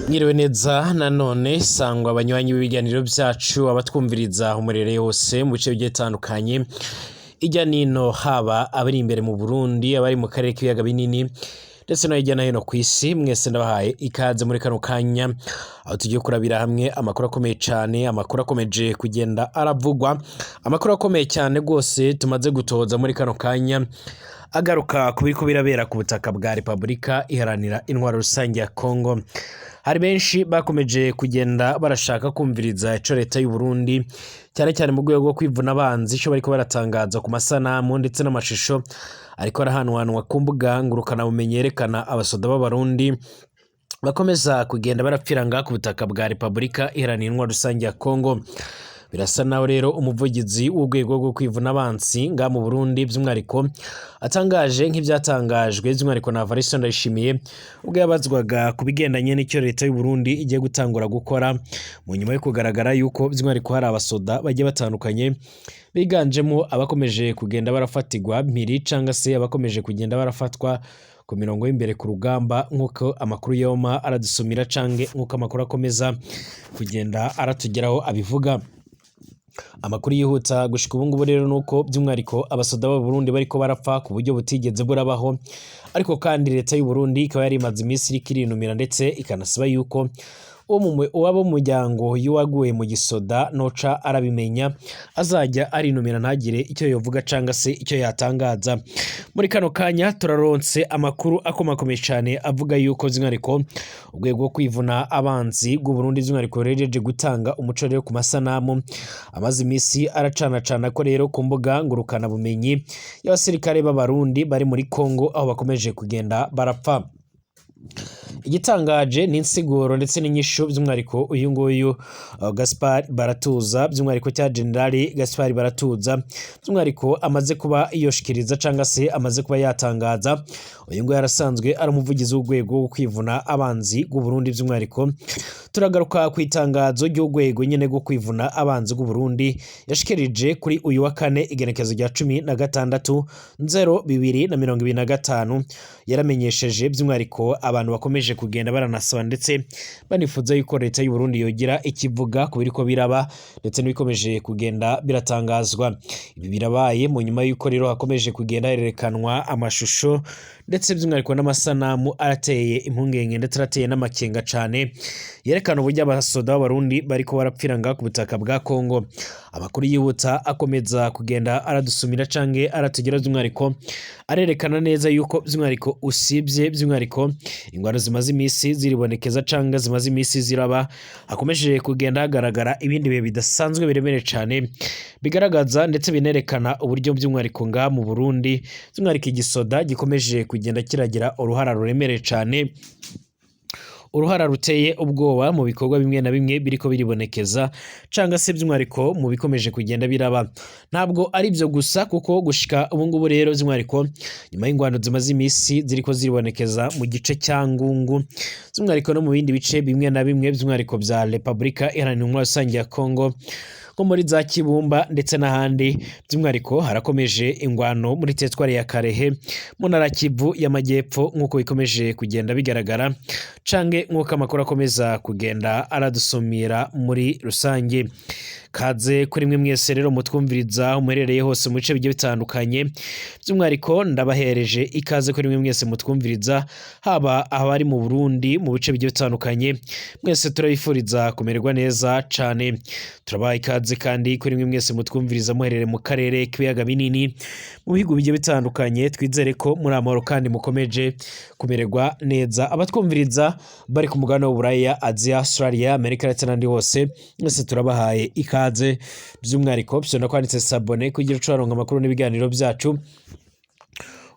Mwiriwe neza nanone, sangwa abanywanyi b'ibiganiro byacu, abatwumviriza umurere yose mu bice bigiye bitandukanye ijya nino, haba abari imbere mu Burundi, abari mu karere k'ibiyaga binini, ndetse no hirya no hino ku isi. Mwese ndabahaye ikaze muri kano kanya aho tugiye kurabira hamwe amakuru akomeye cyane, amakuru akomeje kugenda aravugwa, amakuru akomeye cyane rwose tumaze gutoza muri kano kanya, agaruka ku biriko birabera ku butaka bwa Repubulika Iharanira Intwaro Rusange ya Kongo. Hari benshi bakomeje kugenda barashaka kumviriza ico leta y'u Burundi, cyane cyane mu rwego rwo kwivuna abanzi, ico bariko baratangaza ku masanamu ndetse n'amashusho ariko arahanwanwa ku mbuga ngurukanabumenyi yerekana abasoda b'Abarundi bakomeza kugenda barapfira ngaha ku butaka bwa Repubulika Iharanira Intwaro Rusange ya Kongo. Birasa naho rero umuvugizi w'urwego rwo kwivuna abansi ngaha mu Burundi, by'umwihariko, atangaje nk'ibyatangajwe by'umwihariko na Evariste Ndayishimiye ubwo yabazwaga ku bigendanye n'icyo leta y'u Burundi igiye gutangura gukora mu nyuma yo kugaragara yuko by'umwihariko hari abasoda bagiye batandukanye, biganjemo abakomeje kugenda barafatirwa mpiri cyangwa se abakomeje kugenda barafatwa ku mirongo y'imbere ku rugamba, nk'uko amakuru yoma aradusumira cange nk'uko amakuru akomeza kugenda aratugeraho abivuga. Amakuru yihuta gushika ubu ngubu rero nuko by'umwihariko abasoda b'u Burundi bariko barapfa ku buryo butigeze burabaho, ariko kandi leta y'u Burundi ikaba yari imaze iminsi iriko irinumira, ndetse ikanasaba yuko uwabo mu muryango y'uwaguye mu gisoda noca arabimenya azajya arinumira, ntagire icyo yovuga canga se icyo yatangaza. Muri kano kanya turaronse amakuru akomakomeye cyane avuga yuko by'umwihariko urwego rwo kwivuna abanzi bw'u Burundi by'umwihariko ruhejeje gutanga umuco rero ku masanamu amaze iminsi aracanacana ko rero ku mbuga ngurukana bumenyi y'abasirikare b'Abarundi bari muri Kongo, aho bakomeje kugenda barapfa. Igitangaje ni insiguro ndetse n'inyishu by'umwihariko uyu nguyu Gaspard Baratuza, by'umwihariko cya General Gaspard Baratuza, by'umwihariko amaze kuba yoshikiriza cyangwa se amaze kuba yatangaza. Uyu nguyu yarasanzwe ari umuvugizi w'urwego rwo kwivuna abanzi bw'u Burundi. By'umwihariko turagaruka ku itangazo ry'urwego nyine rwo kwivuna abanzi bw'u Burundi yashikirije kuri uyu wa kane, igenekerezo rya 16/02/2025. Yaramenyesheje by'umwihariko abantu bakomeje kugenda baranasaba ndetse banifuza yuko leta y'u Burundi yogira ikivuga ku biriko biraba ndetse n'ibikomeje kugenda biratangazwa. Ibi birabaye mu nyuma y'uko rero hakomeje kugenda hererekanwa amashusho ndetse by'umwihariko n'amasanamu arateye impungenge ndetse arateye n'amakenga cane, yerekana uburyo abasoda b'Abarundi bariko barapfira ngaha ku butaka bwa Kongo. Amakuru yihuta akomeza kugenda aradusumira canke aratugera by'umwihariko arerekana neza yuko by'umwihariko usibye by'umwihariko ingwano zimaze iminsi ziribonekeza canke zimaze iminsi ziraba, hakomeje kugenda hagaragara ibindi bihe bidasanzwe biremereye cane, bigaragaza ndetse binerekana uburyo by'umwihariko ngaha mu Burundi by'umwihariko igisoda gikomeje kugenda kiragira uruhara ruremereye cane, uruhara ruteye ubwoba mu bikorwa bimwe na bimwe biriko biribonekeza canga se by'umwihariko mu bikomeje kugenda biraba. Ntabwo ari byo gusa, kuko gushika ubu ngubu rero by'umwihariko nyuma y'ingwano zimaze iminsi ziriko ziribonekeza mu gice cya Ngungu, by'umwihariko no mu bindi bice bimwe na bimwe by'umwihariko bya Repubulika Iharanira Intwaro Rusange ya Kongo, nko muri za Kibumba ndetse n'ahandi, by'umwihariko harakomeje ingwano muri teritwari ya Karehe mu ntara Kivu y'Amajyepfo, nk'uko bikomeje kugenda bigaragara cange nk'uko amakuru akomeza kugenda aradusumira muri rusange. Kaze kuri mwe mwese rero mutwumviriza aho muherereye hose mu bice bigiye bitandukanye. By'umwihariko ndabahereje ikaze kuri mwe mwese mutwumviriza, haba abari mu Burundi mu bice bigiye bitandukanye, mwese turabifuriza kumererwa neza cane. Turabaha ikaze kandi kuri mwe mwese mutwumviriza muherereye mu karere k'ibiyaga binini, mu bihugu bigiye bitandukanye. Twizere ko muri amahoro kandi mukomeje kumererwa neza. Abatwumviriza bari ku mugabane w'Uburaya, Aziya, Australia, Amerika ndetse n'ahandi hose, mwese turabahaye ikaze. By'umwihariko byona kwanditse s'abonner kugira uce waronka amakuru n'ibiganiro byacu,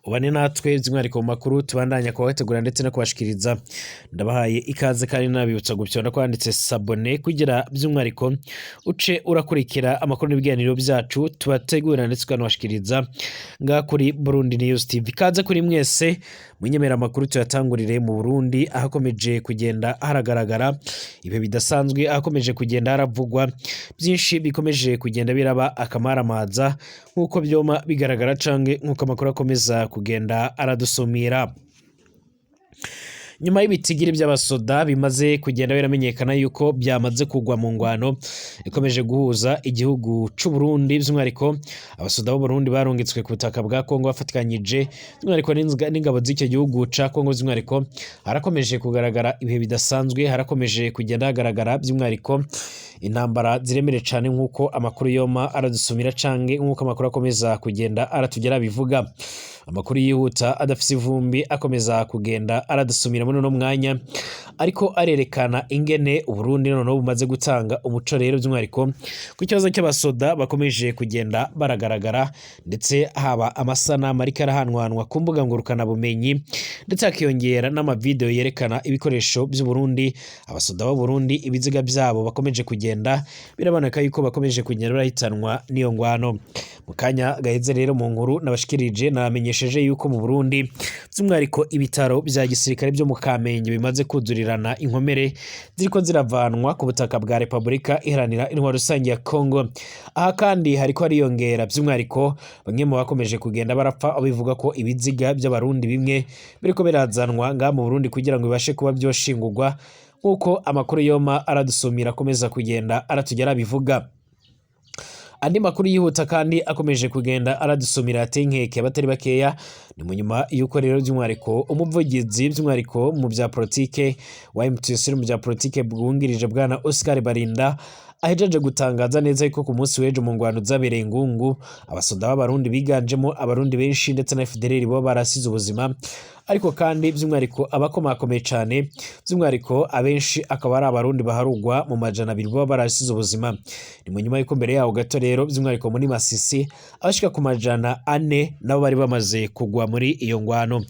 ubane natwe by'umwihariko mu makuru tubandanya kubategura ndetse no kubashikiriza. Ndabahaye ikaze kandi nabibutsa gupyonda kwanditse s'abonner kugira by'umwihariko uce urakurikira amakuru n'ibiganiro byacu tubategura ndetse tukanabashikiriza ngaha kuri Burundi News TV. Ikaze kuri mwese munyemera, amakuru tuyatangurire mu Burundi, ahakomeje kugenda haragaragara ibihe bidasanzwe, ahakomeje kugenda haravugwa byinshi bikomeje kugenda biraba akamaramaza, nk'uko byoma bigaragara canke nk'uko amakuru akomeza kugenda aradusumira. Nyuma y'ibitigiri by'abasoda bimaze kugenda biramenyekana yuko byamaze kugwa mu ngwano ikomeje guhuza igihugu c'u Burundi, by'umwihariko abasoda b'u Burundi barungitswe ku butaka bwa Kongo bafatikanyije by'umwihariko n'ingabo z'icyo gihugu ca Kongo. By'umwihariko harakomeje kugaragara ibihe bidasanzwe, harakomeje kugenda hagaragara by'umwihariko intambara ziremereye cane, nk'uko amakuru yoma aradusumira canke nk'uko amakuru akomeza kugenda aratugera bivuga. Amakuru yihuta adafise ivumbi akomeza kugenda aradusumira muri uno mwanya, ariko arerekana ingene Uburundi noneho bumaze gutanga umuco rero by'umwihariko ku kibazo cy'abasoda bakomeje kugenda baragaragara, ndetse haba amasanamu ariko arahanwanwa ku mbuga ngurukanabumenyi, ndetse hakiyongera n'amavideo yerekana ibikoresho by'Uburundi, abasoda b'Uburundi ibiziga byabo bakomeje kugenda biraboneka yuko bakomeje kugenda barahitanwa n'iyo ngwano. Mu kanya gaheze rero mu nkuru nabashikirije nabamenyesheje yuko mu Burundi by'umwihariko ibitaro bya gisirikare byo mu Kamenge bimaze kuzurirana inkomere ziriko ziravanwa ku butaka bwa Repubulika Iharanira Intwaro Rusange ya Kongo. Aha kandi hariko hariyongera by'umwihariko bamwe mu bakomeje kugenda barapfa, aho bivuga ko ibiziga by'abarundi bimwe biriko birazanwa ngaha mu Burundi kugira ngo bibashe kuba vyoshingurwa, nk'uko amakuru yoma aradusumira akomeza kugenda aratugera bivuga. Andi makuru yihuta kandi akomeje kugenda aradusumira ateye inkeke abatari bakeya ni mu nyuma y'uko rero by'umwihariko umuvugizi by'umwihariko mu bya politike wa MTC mu bya politike bwungirije bwana Oscar Barinda ahejeje gutangaza neza yuko ku munsi w'ejo mu ngwano zabereye Ngungu abasoda b'abarundi biganjemo abarundi benshi ndetse na FDLR bo barasize ubuzima, ariko kandi by'umwihariko abakomakomeye cane by'umwihariko abenshi akaba ari abarundi baharugwa mu 200 bo barasize ubuzima. Ni mu nyuma y'uko mbere yaho gato rero by'umwihariko muri Masisi abashika ku 400 nabo bari bamaze kugwa muri iyo ngwano.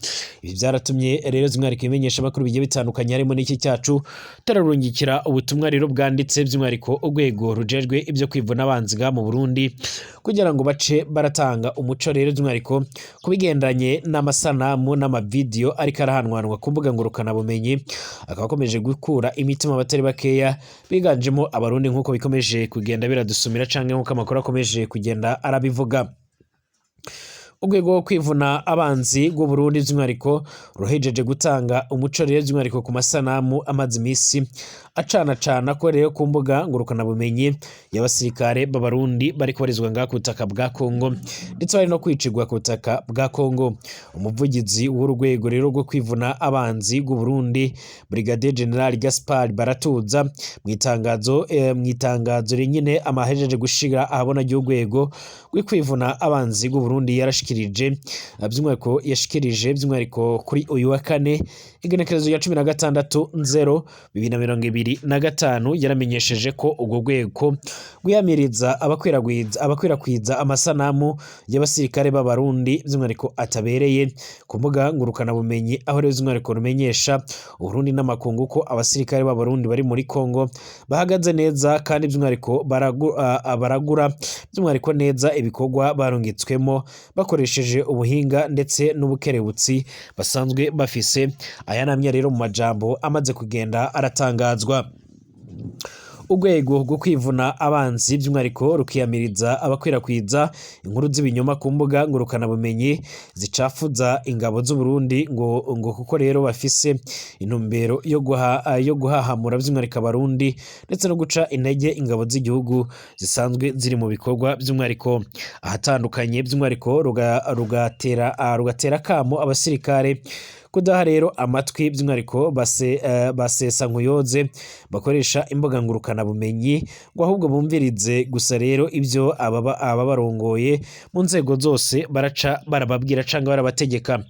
Ibi byaratumye rero by'umwihariko ibimenyesha makuru bigiye bitandukanye harimo n'iki cyacu tararungikira ubutumwa rero bwanditse by'umwihariko urwego rujejwe ibyo kwivuna abanzi mu Burundi kugira ngo bace baratanga umuco rero by'umwihariko kubigendanye n'amasanamu n'amavideo ariko arahanwanwa ku mbuga ngurukanabumenyi, akaba akomeje gukura imitima abatari bakeya biganjemo abarundi, nk'uko bikomeje kugenda biradusumira canke nk'uko amakuru akomeje kugenda arabivuga. Urwego rwo kwivuna abanzi rw'u Burundi by'umwihariko ruhejeje gutanga umuco rero by'umwihariko ku masanamu amaze imisi acanacana ko rero ku mbuga ngurukanabumenyi y'abasirikare b'abarundi bari kubarizwa ngaha ku butaka bwa Kongo ndetse bari no kwicirwa ku butaka bwa Kongo. Umuvugizi w'urwego rero rwo kwivuna abanzi rw'u Burundi Brigadier General Gaspard Baratuza mu itangazo rinyine amahejeje gushira ahabona ry'urwego rwo kwivuna abanzi rw'u Burundi yarashikirije by'umwihariko yashikirije by'umwihariko kuri uyu wa kane igenekerezo rya 16.0.2025 yaramenyesheje ko urwo rwego rwiyamiriza abakwirakwiza amasanamu y'abasirikare b'abarundi by'umwihariko atabereye ku mbuga ngurukanabumenyi, aho rero by'umwihariko rumenyesha Uburundi n'amakungu ko abasirikare b'abarundi bari muri Kongo bahagaze neza kandi by'umwihariko baragura by'umwihariko neza ibikorwa barungitswemo bakoresheje ubuhinga ndetse n'ubukerebutsi basanzwe bafise. Aya namye rero mu majambo amaze kugenda aratangazwa. Urwego rwo kwivuna abanzi by'umwihariko rukiyamiriza abakwirakwiza inkuru z'ibinyoma ku mbuga ngurukanabumenyi zicafuza ingabo z'u Burundi ngo kuko rero bafise intumbero yo guhahamura by'umwihariko abarundi ndetse no guca intege ingabo z'igihugu zisanzwe ziri mu bikorwa by'umwihariko ahatandukanye, by'umwihariko rugatera kamo abasirikare kudaha rero amatwi by'umwihariko basesa nkuyoze bakoresha imbuga ngurukanabumenyi, ngo ahubwo bumvirize gusa rero ibyo ababarongoye mu nzego zose baraca barababwira canke barabategeka.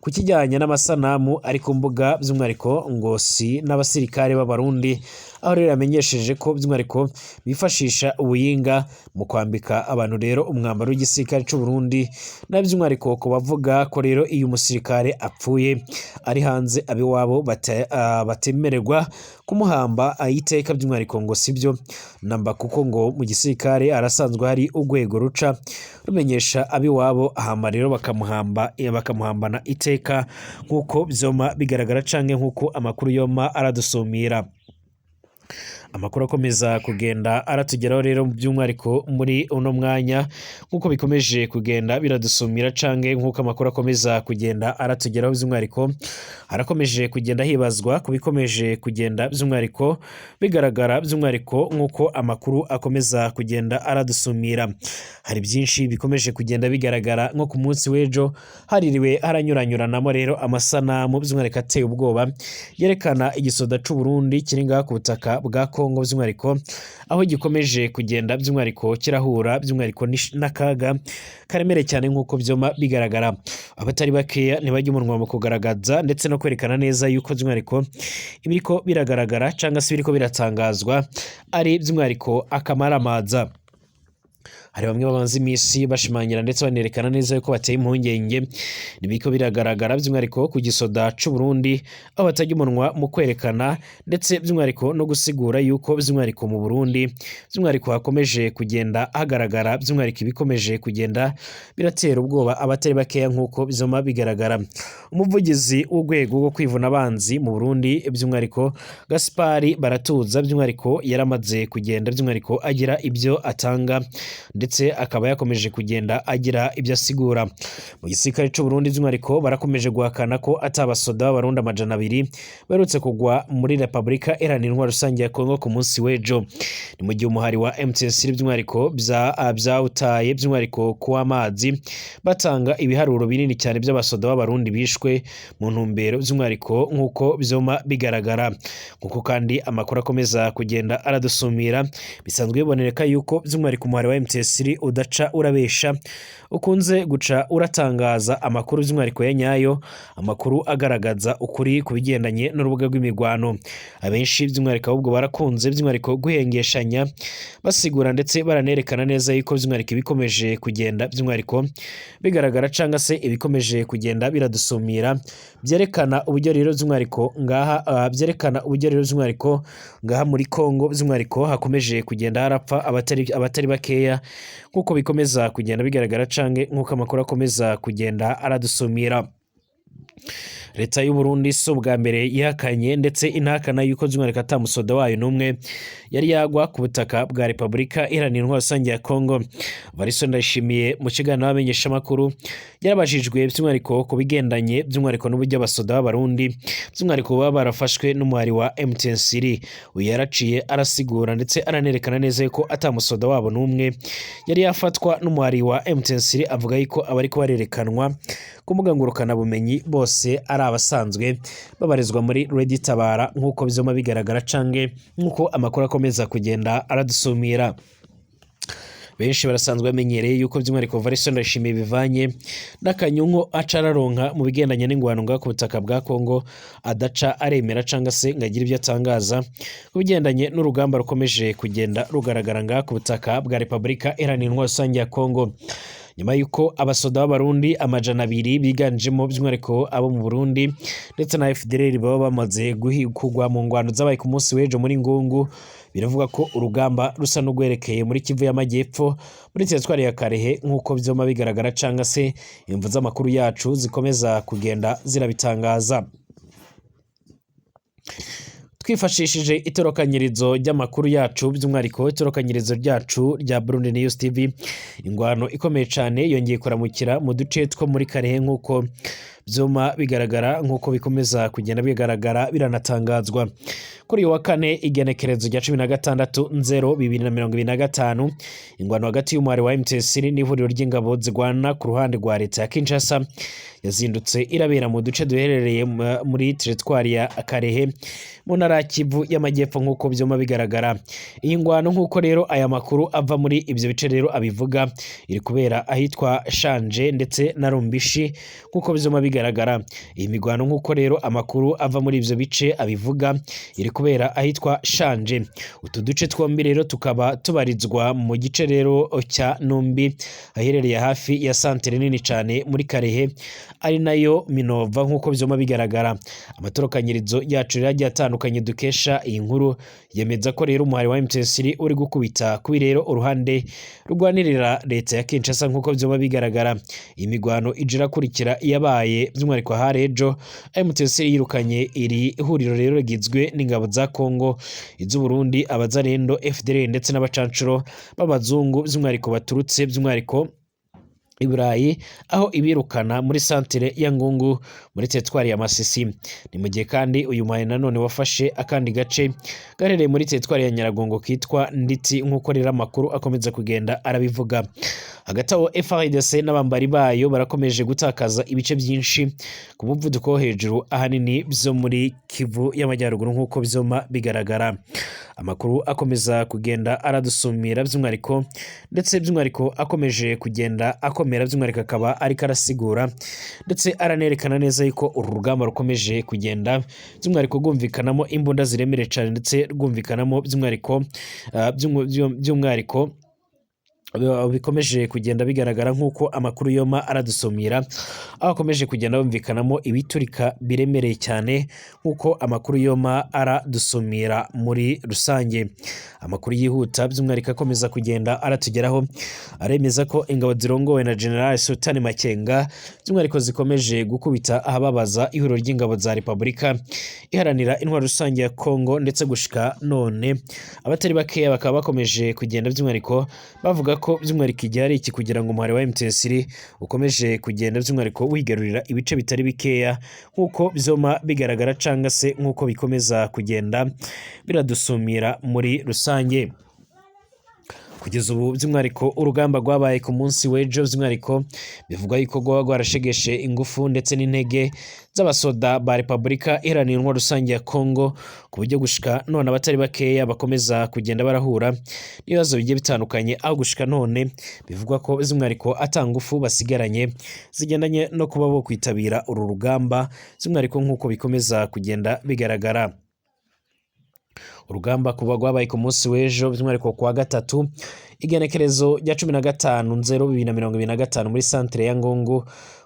Ku kijyanye n'amasanamu ari ku mbuga by'umwihariko ngo si n'abasirikare b'abarundi, aho rero yamenyesheje ko by'umwihariko bifashisha ubuyinga mu kwambika abantu rero umwambaro w'igisirikare c'u Burundi, na by'umwihariko ku bavuga ko rero iyo umusirikare apfuye ari hanze abiwabo batemererwa kumuhamba ayiteka, by'umwihariko ngo sibyo namba, kuko ngo mu gisirikare arasanzwe hari urwego ruca rumenyesha abiwabo hama rero bakamuhambana iteka, nk'uko vyoma bigaragara canke nk'uko amakuru yoma aradusumira. Amakuru akomeza kugenda aratugeraho rero by'umwihariko muri uno mwanya, nk'uko bikomeje kugenda biradusumira canke nk'uko amakuru akomeza kugenda aratugeraho by'umwihariko, harakomeje kugenda hibazwa ku bikomeje kugenda by'umwihariko bigaragara by'umwihariko nk'uko amakuru akomeza kugenda aradusumira. Hari byinshi bikomeje kugenda bigaragara nko ku munsi w'ejo haririwe haranyuranyuranamo rero amasanamu by'umwihariko ateye ubwoba yerekana igisoda c'u Burundi kiri ngaha ku butaka bwa Kongo by'umwihariko aho gikomeje kugenda by'umwihariko kirahura by'umwihariko n'akaga karemereye cyane nk'uko byoma bigaragara. Abatari bakeya ntibajya umunwa mu kugaragaza ndetse no kwerekana neza yuko by'umwihariko ibiriko biragaragara cyangwa se ibiriko biratangazwa ari by'umwihariko akamaramaza. Hari bamwe bamaze iminsi bashimangira ndetse banerekana neza yuko bateye impungenge nibiko biragaragara by'umwihariko ku gisoda c'u Burundi, aho batajya umunwa mu kwerekana ndetse by'umwihariko no gusigura yuko by'umwihariko mu Burundi by'umwihariko hakomeje kugenda hagaragara by'umwihariko ibikomeje kugenda biratera ubwoba abatari bakeya nk'uko bizoma bigaragara. Umuvugizi w'urwego rwo kwivuna abanzi mu Burundi by'umwihariko Gaspari Baratuza by'umwihariko yaramaze kugenda by'umwihariko agira ibyo atanga ndetse akaba yakomeje kugenda agira ibyo asigura. Mu gisirikare c'u Burundi by'umwihariko barakomeje guhakana ko atabasoda b'Abarundi 200 baherutse kugwa muri Repubulika Iharanira Intwaro Rusange ya Kongo ku munsi w'ejo. Ni mu gihe umuhari wa MTS by'umwihariko byawutaye by'umwihariko ku w'amazi batanga ibiharuro binini cyane by'abasoda b'Abarundi bishwe mu ntumbero by'umwihariko nk'uko byoma bigaragara. Nk'uko kandi amakuru akomeza kugenda aradusumira, bisanzwe biboneka yuko by'umwihariko umuhari wa MTS udaca urabesha, ukunze guca uratangaza amakuru by'umwihariko ya nyayo, amakuru agaragaza ukuri ku bigendanye n'urubuga rw'imigwano. Abenshi by'umwihariko ahubwo barakunze by'umwihariko guhengeshanya basigura ndetse baranerekana neza yuko by'umwihariko ibikomeje kugenda by'umwihariko bigaragara cyangwa se ibikomeje kugenda biradusumira byerekana uburyo rero by'umwihariko ngaha byerekana uburyo rero by'umwihariko ngaha muri Kongo by'umwihariko hakomeje kugenda harapfa abatari bakeya nk'uko bikomeza kugenda bigaragara canke nk'uko amakuru akomeza kugenda aradusumira. Leta y'u Burundi si ubwa mbere yihakanye ndetse inahakana yuko by'umwihariko atamusoda wayo n'umwe yari yagwa ku butaka bwa Repubulika Iharanira Intwaro Rusange ya Kongo. Varisto Ndayishimiye mu kiganiro n'abamenyeshamakuru yarabajijwe by'umwihariko ku bigendanye by'umwihariko n'uburyo abasoda b'Abarundi by'umwihariko baba barafashwe n'umuhari wa MTN3. Uyu yaraciye arasigura ndetse aranerekana neza yuko atamusoda wabo n'umwe yari yafatwa n'umuhari wa MTN3, avuga yuko abariko barerekanwa ku mbuga ngurukanabumenyi bose ari abasanzwe babarizwa muri Red Tabara nk'uko bizoma bigaragara canke nk'uko amakuru akomeza kugenda aradusumira. Benshi barasanzwe bamenyereye yuko by'umwihariko Varisto Ndayishimiye bivanye n'akanyunko aca araronka mu bigendanye n'ingwano ngaha ku butaka bwa Kongo adaca aremera canga se ngo agire ibyo atangaza ku bigendanye n'urugamba rukomeje kugenda rugaragara ngaha ku butaka bwa Repubulika Iharanira Intwaro Rusange ya Kongo. Nyuma y'uko abasoda b'Abarundi 200 biganjemo by'umwihariko abo mu Burundi ndetse na FDLR baba bamaze kugwa mu ngwano zabaye ku munsi w'ejo muri Ngungu, biravuga ko urugamba rusa n'urwerekeye muri Kivu y'Amajyepfo muri teritwari ya Karehe nk'uko byoma bigaragara canga se imvu z'amakuru yacu zikomeza kugenda zirabitangaza. Twifashishije itorokanyirizo ry'amakuru yacu by'umwihariko itorokanyirizo ryacu rya Burundi News TV, ingwano ikomeye cyane yongeye kuramukira mu duce two muri Karehe nk'uko byuma bigaragara nk'uko bikomeza kugenda bigaragara biranatangazwa. Kuri uyu wa kane igenekerezo rya 16/0/2025, ingwano hagati y'umuhari wa MTS n'ihuriro ry'ingabo zigwana ku ruhande rwa leta ya Kinshasa yazindutse irabera mu duce duherereye muri teritwari ya Karehe mu ntara ya Kivu y'Amajyepfo nk'uko byuma bigaragara. Iyi ngwano nk'uko rero aya makuru ava muri ibyo bice rero abivuga, iri kubera ahitwa Shanje ndetse na Rumbishi nk'uko byuma bigaragara. Iyi migwano nk'uko rero amakuru ava muri ibyo bice abivuga, iri kubera ahitwa Shanje. Utu duce twombi rero tukaba tubarizwa mu gice rero cya Numbi aherereye hafi ya santere nini cyane muri Karehe ari nayo Minova nk'uko byuma bigaragara. Amatorokanyirizo yacu rero agiye atandukanye dukesha iyi nkuru yemeza ko rero umuhari wa MTS uri gukubita kubi rero uruhande rurwanirira leta ya Kinshasa nk'uko byuma bigaragara. Iyi migwano ije irakurikira yabaye Bukeye by'umwihariko hari ejo MTC yirukanye iri huriro rero rigizwe n'ingabo za Congo, iz'Uburundi, abazarendo, FDLR ndetse n'abacancuro b'abazungu by'umwihariko baturutse by'umwihariko i Burayi, aho ibirukana muri santire ya Ngungu muri teritwari ya Masisi. Ni mu gihe kandi uyu muhari nanone wafashe akandi gace gaherereye muri teritwari ya Nyiragongo kitwa Nditi, nk'uko rero amakuru akomeza kugenda arabivuga. Hagati aho FARDC n'abambari bayo barakomeje gutakaza ibice byinshi ku muvuduko wo hejuru, ahanini byo muri Kivu y'Amajyaruguru nk'uko byoma bigaragara. Amakuru akomeza kugenda aradusumira by'umwihariko, ndetse by'umwihariko akomeje kugenda akomera, by'umwihariko akaba ariko arasigura ndetse aranerekana neza yuko uru rugamba rukomeje kugenda by'umwihariko rwumvikanamo imbunda ziremereye cyane, ndetse rwumvikanamo by'umwihariko by'umwihariko bikomeje kugenda bigaragara nk'uko amakuru yoma aradusumira, aho akomeje kugenda yumvikanamo ibiturika biremereye cyane nk'uko amakuru yoma aradusumira muri rusange. Amakuru yihuta by'umwihariko akomeza kugenda aratugeraho aremeza ko ingabo zirongowe na General Sultan Makenga by'umwihariko zikomeje gukubita ahababaza ihuriro ry'ingabo za Repubulika Iharanira Intwaro Rusange ya Congo, ndetse gushika none abatari bakeya bakaba bakomeje kugenda by'umwihariko bavuga ko by'umwihariko igihe ari iki kugira ngo umuhari wa M23 ukomeje kugenda by'umwihariko wigarurira ibice bitari bikeya nk'uko byoma bigaragara, canga se nk'uko bikomeza kugenda biradusumira muri rusange. Kugeza ubu by'umwihariko urugamba rwabaye ku munsi w'ejo by'umwihariko bivugwa yuko rwaba rwarashegeshe ingufu ndetse n'intege z'abasoda ba Repubulika Iharanira Intwaro Rusange ya Congo, ku buryo gushika none abatari bakeya bakomeza kugenda barahura n'ibibazo bigiye bitandukanye, aho gushika none bivugwa ko by'umwihariko ata ngufu basigaranye zigendanye no kuba bo kwitabira uru rugamba by'umwihariko nk'uko bikomeza kugenda bigaragara. Urugamba kuva rwabaye ku munsi w'ejo by'umwihariko ku wa gatatu igenekerezo rya 15/0/2025 muri santere ya Ngungu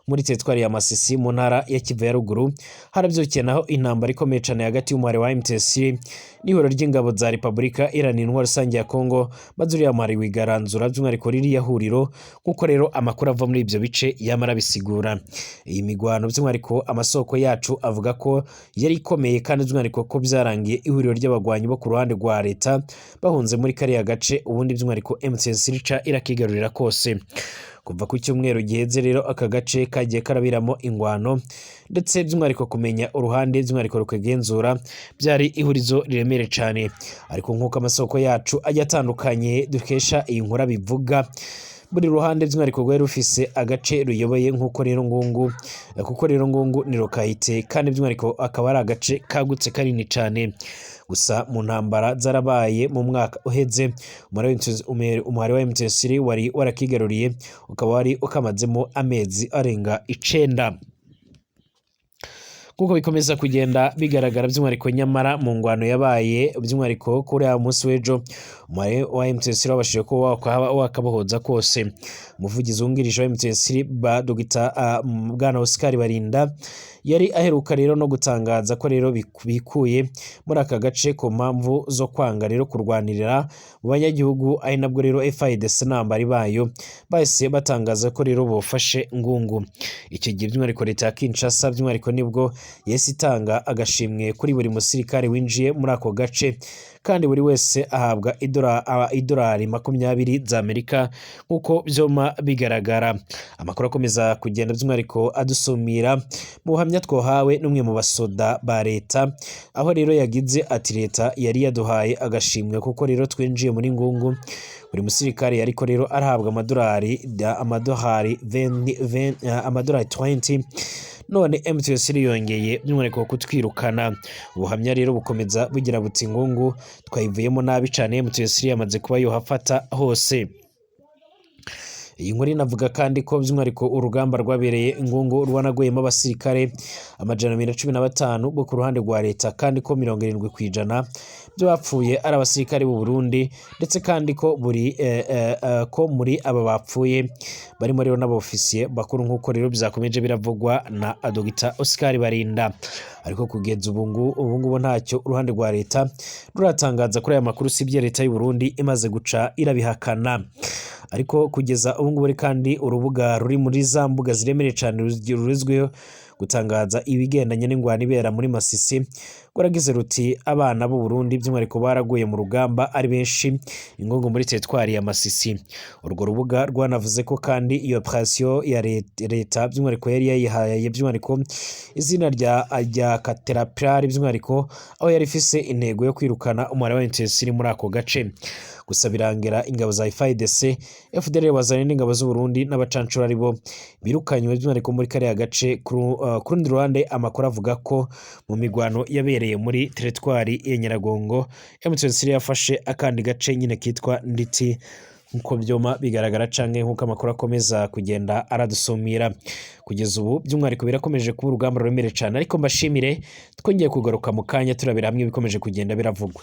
muri teritwari ya Masisi mu ntara ya Kivu ya ruguru, harabyukiye naho intambara ikomeye cyane hagati y'umuhari wa MTC n'ihuriro ry'ingabo za Repubulika Iharanira Intwaro Rusange ya Congo, maze uriya muhari wigaranzura by'umwihariko ririya huriro, nk'uko rero amakuru ava muri ibyo bice yamara bisigura. Iyi migwano by'umwihariko amasoko yacu avuga ko yari ikomeye, kandi by'umwihariko ko byarangiye ihuriro ry'abagwanyi bo ku ruhande rwa leta bahunze muri kariya gace, ubundi by'umwihariko MTC rica irakigarurira kose. Kuva ku cyumweru giheze rero aka gace kagiye karabiramo ingwano, ndetse by'umwihariko kumenya uruhande by'umwihariko rukagenzura byari ihurizo riremereye cyane. Ariko nk'uko amasoko yacu ajya atandukanye dukesha iyi nkuru bivuga, buri ruhande by'umwihariko rwari rufise agace ruyoboye, nk'uko rero Ngungu, kuko rero Ngungu ni lokayite kandi by'umwihariko akaba ari agace kagutse kanini cyane. Gusa mu ntambara zarabaye mu mwaka uheze umuhari wa M23 wari warakigaruriye, ukaba wari ukamazemo amezi arenga 9 kuko bikomeza kugenda bigaragara by'umwihariko. Nyamara mu ngwano yabaye by'umwihariko kuri uyu munsi w'ejo, umuhari wa M23 wabashije kuba wakabohoza kose. Umuvugizi wungirije wa M23 ba Dr Bwana Oscar Barinda yari aheruka rero no gutangaza ko rero bikuye muri aka gace ku mpamvu zo kwanga rero kurwanirira mu banyagihugu, ari nabwo rero FARDC n'abambari bayo bahise batangaza ko rero bofashe Ngungu. Icyo gihe by'umwihariko leta ya Kinshasa by'umwihariko nibwo yahise itanga agashimwe kuri buri musirikare winjiye muri ako gace, kandi buri wese ahabwa idolari 20 za Amerika nk'uko byoma bigaragara. Amakuru akomeza kugenda by'umwihariko adusumira mu buhamya twahawe n'umwe mu basoda ba leta, aho rero yagize ati leta yari yaduhaye agashimwe kuko rero twinjiye muri Ngungu, buri musirikare ariko rero arahabwa amadolari amadolari 20, none M23 yongeye by'umwihariko kutwirukana. Ubuhamya rero bukomeza bugira buti Ngungu twayivuyemo nabi cyane, M23 yamaze kuba yohafata hose. Iyi nkuru inavuga kandi ko by'umwihariko urugamba rwabereye Ngungu rwanaguyemo abasirikare 215 bo ku ruhande rwa leta, kandi ko 70% by'abapfuye ari abasirikare b'u Burundi, ndetse kandi ko buri ko muri aba bapfuye barimo rero n'abofisiye bakuru, nk'uko rero byakomeje biravugwa na Dr Oscar Barinda. Ariko kugeza ubu ngubu ntacyo uruhande rwa leta ruratangaza kuri aya makuru, sibye leta y'u Burundi imaze guca irabihakana. Ariko kugeza ubu ngubu kandi urubuga ruri muri za mbuga ziremereye cyane ruzwiho gutangaza ibigendanye n'ingwano ibera muri Masisi. Rwaragize ruti: "Abana b'u Burundi by'umwihariko baraguye mu rugamba ari benshi ingongo muri teritwari ya Masisi." Urwo rubuga rwanavuze ko kandi iyo operation ya leta by'umwihariko yari yayihaye by'umwihariko izina rya Caterpillar, by'umwihariko aho yari ifise intego yo kwirukana umubare wa M23 muri ako gace. Gusa birangira ingabo za FARDC, FDLR, wazanye n'ingabo z'u Burundi n'abacancuro aribo birukanywe by'umwihariko muri kariya gace. Ku rundi ruhande, amakuru avuga ko mu migwano yabereye muri teritwari ya Nyiragongo, M23 yafashe akandi gace nyine kitwa Nditi, nkuko byoma bigaragara canke nkuko amakuru akomeza kugenda aradusumira. Kugeza ubu by'umwihariko birakomeje kuba urugamba ruremereye cane, ariko mbashimire, twongeye kugaruka mu kanya turabira hamwe ibikomeje kugenda biravugwa.